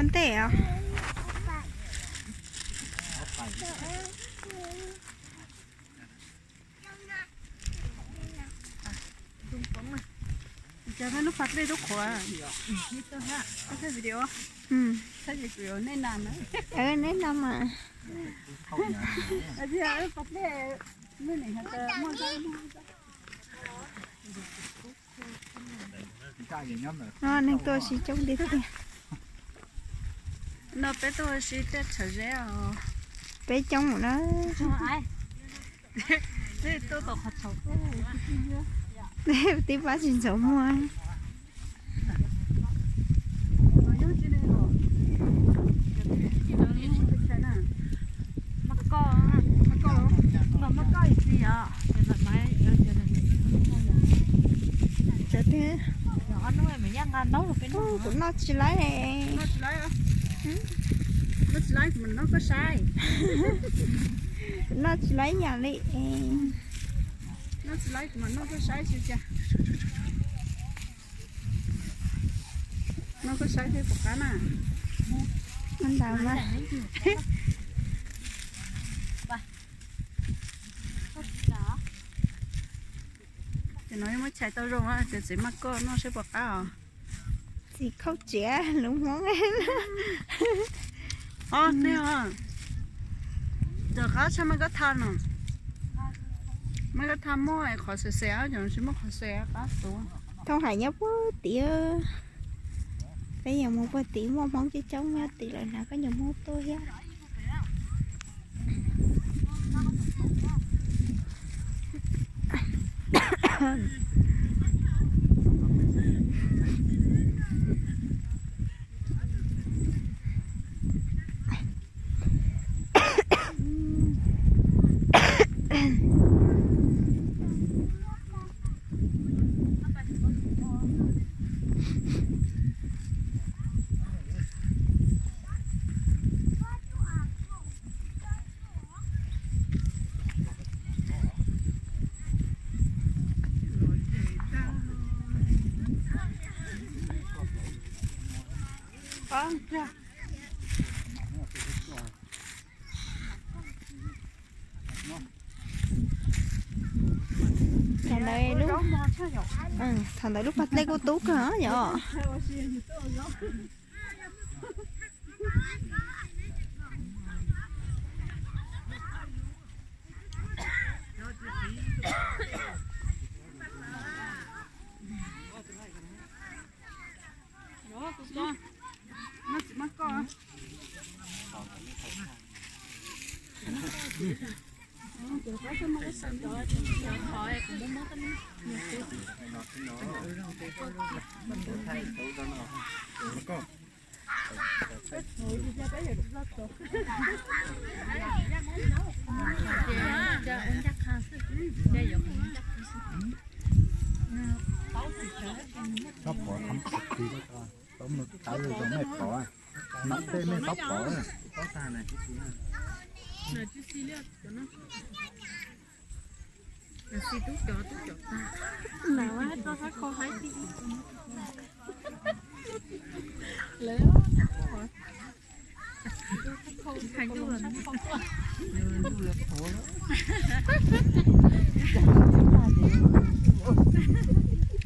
Ntej os. Lub pas dej lub qhuav. Video. Nej no mas. Neeg tuaj ua si coob tiag tiag. No peb tuaj ua si tej tshawm zeb os. Peb coob na. Tib pab tsis ntxuav muag. Kuv noj tsis laib. Kuv noj tsis laib yam li. Noj koj saib thiab puas qab na. Ntawd mas. Ces no muab chais tau zoo ces txiv maj koj noj saib puas qab os. Txiv khaub tsiav lus Hmoob. Os, nej os. Cov qab tshaj maj koj tha no. Maj koj tha muaj qhov xwm xev, cov tsis muaj qhov xwm qab tuav. Thooj hais nyob puag tim. Peb yuav mus puag tim, muaj Hmoob coob coob nyob tim lawm na, koj yuav mus tuaj thiab. Thaum ntawd lub, thaum ntawd lub pas dlej kuj tub kawg yom. Txhob pov, txhob mus tawv zoo mej pov, no tej mej txhob pov.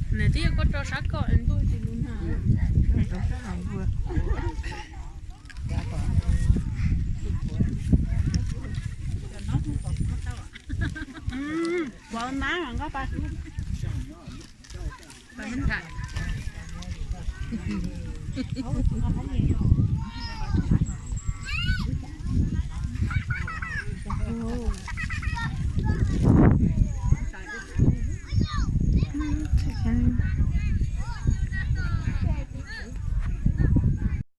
Nws twb yog koj rau sab koj ntuj tsis lub na. Vauv nab nkoj pa.